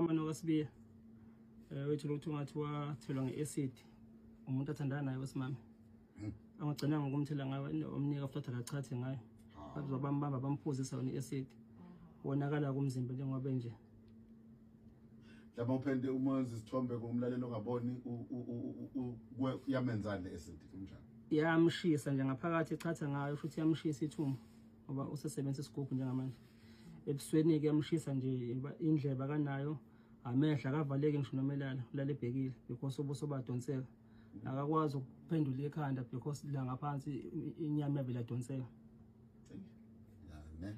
Mani okaSibiya wethu lokuthiwa ngathi wathelwa nge-acid umuntu athandana naye wesimame, angagcinanga ngokumthela ngayo, wamnika futhi akachathe ngayo, bazoba bambamba bamphuzisa yona i-acid, wonakala kumzimba njengoba nje. Mhlawumbe uphende uma wenza isithombe kumlaleli ongaboni, yamenzani le-acid, kunjani? Yamshisa nje ngaphakathi, echatha ngayo futhi yamshisa ithumbu ngoba usesebenzisa isigubhu njengamanje. Ebusweni-ke yamshisa nje, indlebe akanayo, amehlo akavaleki ngisho noma elala, ulala ebhekile because ubuso badonseka, akakwazi ukuphendula ikhanda because la ngaphansi inyama yavele yadonseka. Ya ne.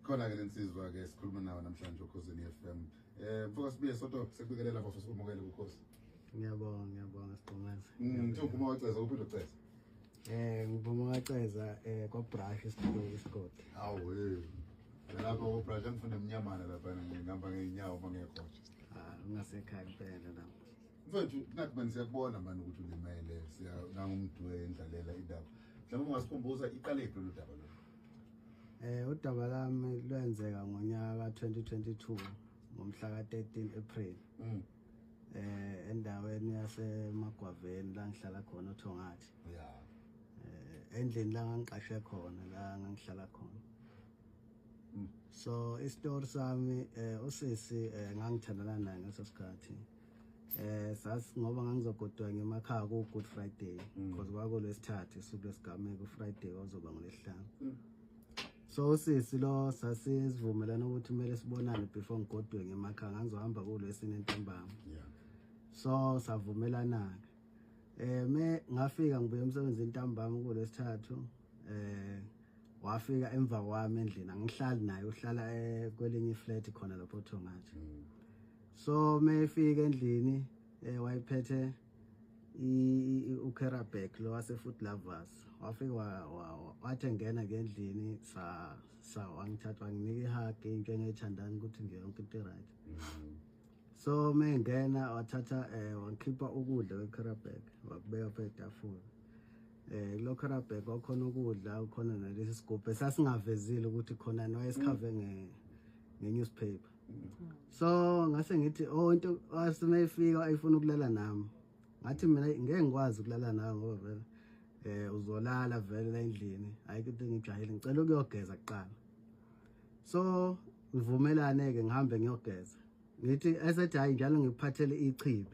Khona ke lensizwa ke sikhuluma nawe namhlanje oKhozini FM. Mfoka Sibiya Soto, sekubikelela bafo, sikumukele kuKhosi. Ngiyabonga, ngiyabonga Sigqumeza. Uphuma kwaCeza, uphi uCeza? Ngiphuma kwaCeza kwa Brush isigodi. Awu hey. Lapho ko Brush ngifunda emnyamana lapha, ngihamba ngeenyawo uma ngekho. Ah, ungasekhaya kuphela lapho. Mfethu, nathi manje siyakubona manje ukuthi ulimele, siya nangumdwe endlalela indaba. Mhlawumbe ungasikhumbuza, iqale phi lolu daba lo? Udaba lami lwenzeka ngonyaka ka-2022 ngomhla ka-13 April. Endaweni yaseMagwaveni la ngihlala khona oThongathi. Endlini la ngangiqashe khona, la ngangihlala khona. So isitori sami, usisi ngangithandana naye ngaleso sikhathi. Sasi ngoba ngangizogoduka ngemakhaya ku Good Friday because kwakulwesithathu isuku lesigameko, Friday kwazoba ngolwesihlanu. So usisi lo sasivumelana ukuthi kumele sibonane before ngigoduke ngemakhaya, ngangizohamba kulwesine ntambama. So savumelana ke. Me ngafika ngibuye emsebenzini ntambama kulwesithathu, wafika emva kwami endlini, angihlali naye, uhlala kwelinye iflat khona lapho oThongathi. So mefika endlini wayiphethe uCarabag lo wase Food Lovers, wafika wathi engena ngendlini sa sa wangithatha wanginika ihug into engayithandani ukuthi nje yonke into right. So mengena wathatha wakhipha ukudla kweCarabag, wakubeka phezu kwetafula. Kulo Carabag kwakhona ukudla, kukhona nalesi sigubhu esasingavezile ukuthi khona wayesikhave nge newspaper. So ngase ngithi, oh, into wasemefika ayifuna ukulala nami, ngathi mina ngeke ngikwazi ukulala nawe ngoba vele uzolala vele la endlini, ayikho into engijahile, ngicela ukuyogeza kuqala. So ngivumelane ke ngihambe ngiyogeza, ngithi esethi hayi, njalo ngikuphathele ichibi,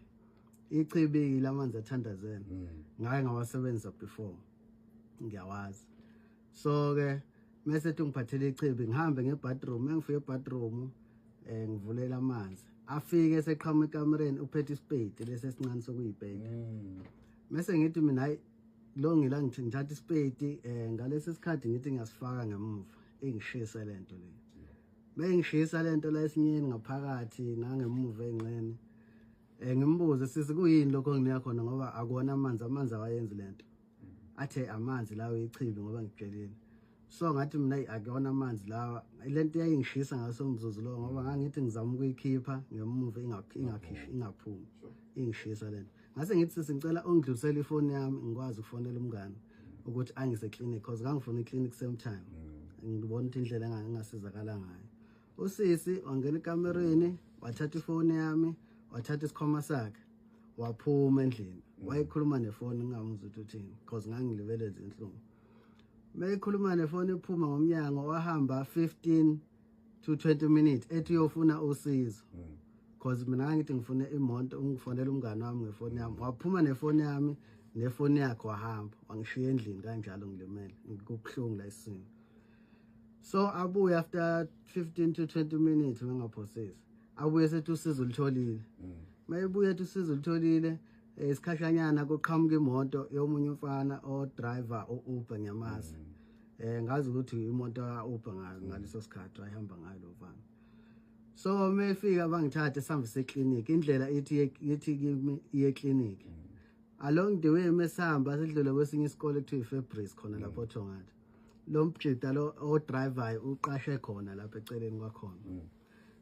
ichibi lamanzi athandazela, ngake ngawasebenzisa before, ngiyawazi. So ke mase ethi ngiphathele ichibi, ngihambe ngebathroom, engifike ebathroom ngivulela amanzi, afike eseqhamuka ekamereni uphethe isipedi lesi esincane sokuyipenda. Mase ngithi mina hayi, lo ngila ngithi ngithatha isipedi ngalesi sikhathi ngithi ngiyasifaka ngemuva, ingishisa lento le, bengishisa lento la esinyeni ngaphakathi nangemuva engxene. Ngimbuze, sisi, kuyini lokho onginika khona? Ngoba akuwona amanzi, amanzi awayenzi lento. Athe amanzi lawo, ichibi, ngoba ngikutshelile. So ngathi mina, "Ayi, akuyona amanzi lawa." Lento yayingishisa ngaso umzuzu lo ngoba ngangithi ngizama ukuyikhipha ngemuva, ingakhishi, ingaphumi, ingishisa lento. Ngase ngithi, sisi, ngicela ungidlulisele ifoni yami ngikwazi ukufonela umngane ukuthi angise clinic, because ngangifuna iclinic same time, ngibona ukuthi indlela engasizakala ngayo. Usisi wangena ekamereni, wathatha ifoni yami, wathatha isikhwama sakhe, waphuma endlini. Wayekhuluma nefoni, ngingamuzwa ukuthi uthini because ngangilibele izinhlungu. Meyikhuluma nefoni, iphuma ngomnyango, wahamba 15 to 20 minutes ethi uyofuna usizo, because mina ngangithi ngifune imoto, ungifonela umngane wami ngefoni yami. Waphuma nefoni yami nefoni yakhe, wahamba wangishiya endlini kanjalo ngilimele, kubuhlungu la esiswini. So abuye after 15 to 20 minutes, mengaphosisi, abuye sethi usizo ulitholile. Mayebuye ethi usizo ulitholile, isikhashanyana kuqhamuka imoto yomunye umfana o-driver u-Uber, ngiyamazi. Ngazi ukuthi imoto ka-Uber ngaleso sikhathi wayehamba ngayo lo mfana. So mefika bangithathe sihambe seclinic, indlela ithi kimi iye clinic. Along the way mesihamba sidlule kwesinye isikole ekuthiwa iFabris khona lapho oThongathi, lo mjida lo odriver uqashe khona lapha eceleni kwakhona.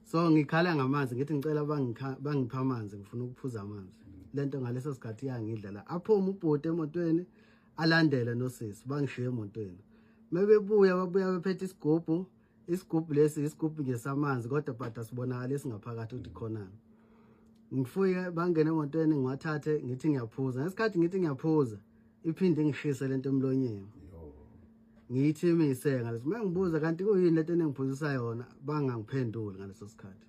So ngikhala ngamanzi, ngithi ngicela bangipha amanzi, ngifuna ukuphuza amanzi. Lento ngaleso sikhathi iyangidla la. Aphuma ubhuti emotweni, alandele nosisi, bangishiye emotweni. Mebebuya babuya bephethe isigubhu. Isigubhu lesi isigubhu nje samanzi kodwa but asibonakali singaphakathi ukuthi khonani. Ngifike bangene emotweni ngiwathathe ngithi ngiyaphuza. Ngesikhathi ngithi ngiyaphuza iphinde ngishise lento emlonyeni. Ngiyithimise ngaleso. Mengibuza kanti kuyini lento engiphuzisa yona bangangiphenduli ngaleso sikhathi.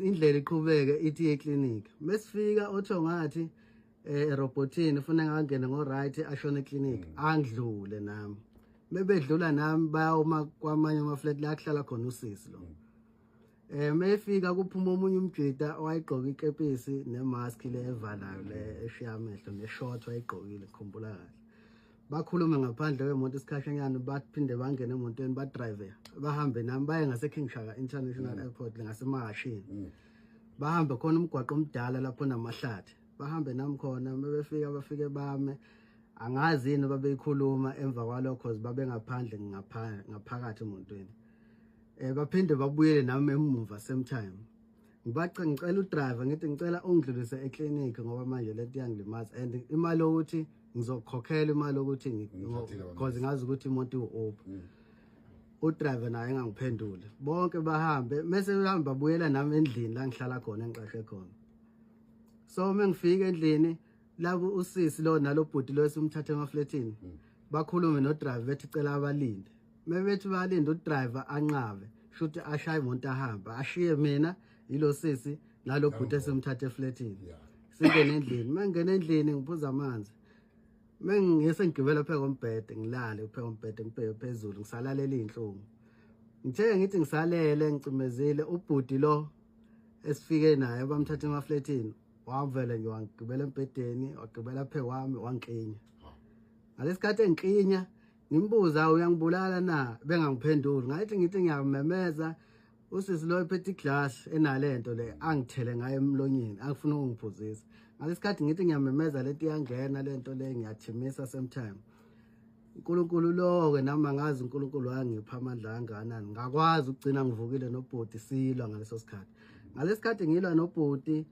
Indlela iqhubeke ithi eclinic. Mesifika othongathi erobotini ufuna ngangena ngo right ashone eclinic angidlule nami. Mebedlula nami bayawuma kwamanye ama flat la kuhlala khona usisi lo. Mefika kuphuma omunye umjida owayegqoka ikepisi nemask le evalayo le eshiya amehlo neshort wayegqokile ngikhumbula kahle. Bakhulume ngaphandle kwemoto isikhashanyana baphinde bangene emotweni ba drive bahambe nami baye ngase King Shaka International Airport ngasemahashini. Bahambe khona umgwaqo omdala lapho namahlathi. Bahambe nami khona mebefika bafike bame angazi yini babeyikhuluma emva kwalokho babe ngaphandle ngaphakathi emotweni. Baphinde babuyele nami emuva same time. Ngibaca ngicela udriver ngithi ngicela ungidlulise eclinic ngoba manje lento iyangilimaza and imali yokuthi ngizokhokhela imali yokuthi because ngazi ukuthi imoto iwu-Uber. Udriver naye engangiphenduli. Bonke bahambe mase behamba babuyela nami endlini la ngihlala khona engiqashe khona. So mengifika endlini labo usisi lo nalobhuti lo esimthathe emafletini bakhulume no driver bethi cela abalinde. Mebethi balinde udriver anqabe shuthi ashaye imoto ahamba ashiye mina yilo sisi nalobhuti esimthathe efletini. Singene endlini, mengena endlini ngiphuza amanzi. Mengise ngigibela pheka kombhede ngilale pheka kombhede ngibheke phezulu ngisalalela izinhlungu. Ngithe ngithi ngisalele ngicimezile ubhuti lo esifike naye bamthatha emafletini wavele nje wangigibela embhedeni wagibela phe kwami wangikinya. Ngalesikhathi engikinya ngimbuza uyangibulala na bengangiphenduli ngathi ngithi ngiyamemeza usisi lo ephethe iglass enalento le angithele ngayo emlonyeni angifuna ukungiphuzisa. Ngalesikhathi ngithi ngiyamemeza lento iyangena lento le ngiyathimisa same time. uNkulunkulu lo ke nami angazi uNkulunkulu wangipha amandla kangakanani ngakwazi ukugcina ngivukile nobhuti silwa ngaleso sikhathi. Ngalesikhathi ngilwa nobhuti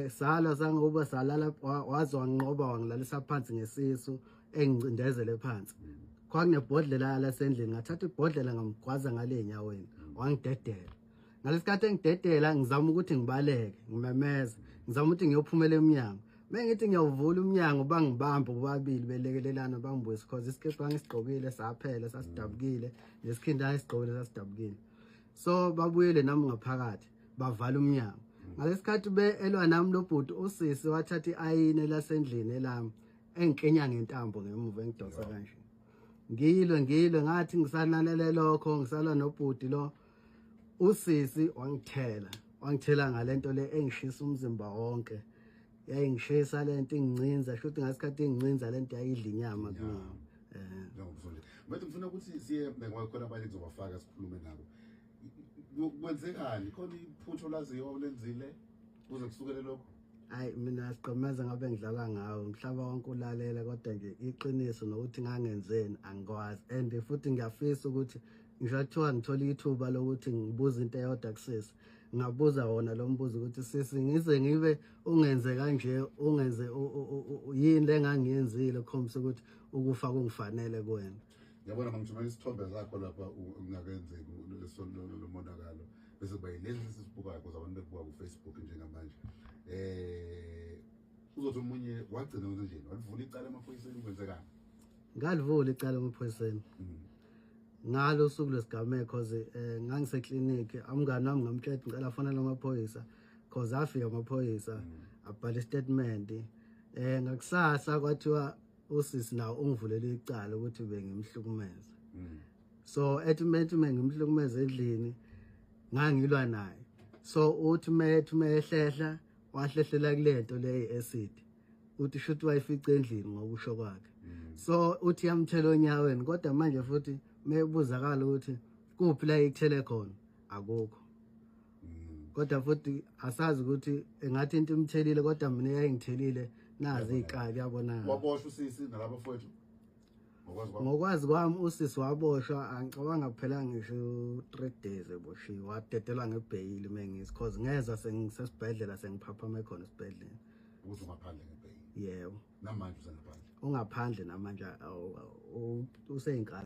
sala sangoba salala wazi wanqoba wangilalisa phansi ngesisu engicindezele phansi. Kwakunebhodlela lasendlini ngathatha ibhodlela ngamgwaza ngale enyaweni wangidedela. Ngalesikhathi engidedela ngizama ukuthi ngibaleke ngimemeza ngizama ukuthi ngiyophumela emnyango. Mengithi ngiyawuvula umnyango bangibamba bobabili belekelelana bangibuyisa because isikepha ngisigqokile saphela sasidabukile nesikhinda esigqokile sasidabukile. So babuyele nami ngaphakathi bavala umnyango. Ngalesikhathi beelwa nami lobhuti usisi wathatha iayini lasendlini elami engikinya ngentambo ngemuva engidonsa kanje. Ngilwe ngathi ngisalalele lokho ngisalwa nobhuti lo usisi wangithela ngalento le engishisa umzimba wonke. Yayingishisa lento ingincinza shuthi ngasikhathi ingincinza lento yayidla inyama kumina. Manje ngifuna ukuthi siye ngoba khona abanye ngizobafaka sikhulume nabo. Kwenzekani khona iphutho laziwa lenzile kuze kusukele lokho? Hayi mina siqhumeza ngabe ngidlala ngawo umhlaba wonke ulalela kodwa nje iqiniso nokuthi ngangenzeni angikwazi and futhi ngiyafisa ukuthi ngisho kuthiwa ngithola ithuba lokuthi ngibuze into eyodwa kusisi ngabuza wona lo mbuzo ukuthi sisi ngize ngibe ungenze kanje ungenze yini lengangiyenzile ukukhombisa ukuthi ukufa kungifanele kuwena. Ngiyabona mangithumela isithombe zakho lapha ungakenzeki lomonakalo bese kuba yilesi sisibukayo ukuze abantu bekubuka ku-Facebook njengamanje. Uzothi omunye wagcina wenze njeni walivula icala emaphoyiseni kwenzekani? Ngalivula icala emaphoyiseni ngalo usuku lwesigameko cause ngangiseclinic umngani wami ngamtshela ngicela afonele amaphoyisa cause afika amaphoyisa abhala istatement. Ngakusasa kwathiwa usisi nawo ungivulela icala ukuthi bengimhlukumeza. So ethi mengimhlukumeza endlini ngangilwa naye. So uthi mehlehla wahlehlela kulento le acid uthi shuthi wayifica endlini ngokusho kwakhe. So uthi yamthela onyaweni kodwa manje futhi mebuzakala ukuthi kuphi la ikuthele khona akukho. Kodwa futhi asazi ukuthi engathi into imthelile kodwa mina yayingithelile nazi iqali yabonakala. Waboshwa usisi nalabo fowethu? Ngokwazi kwami usisi waboshwa angicabanga kuphela ngisho 3 days eboshiwe wadedelwa ngebheyili mengisi cause ngezwa sengisesibhedlela sengiphaphame khona esibhedlela. Uze ngaphandle ngebheyili? Yebo. Namanje usengaphandle? Ungaphandle namanje useyinkala.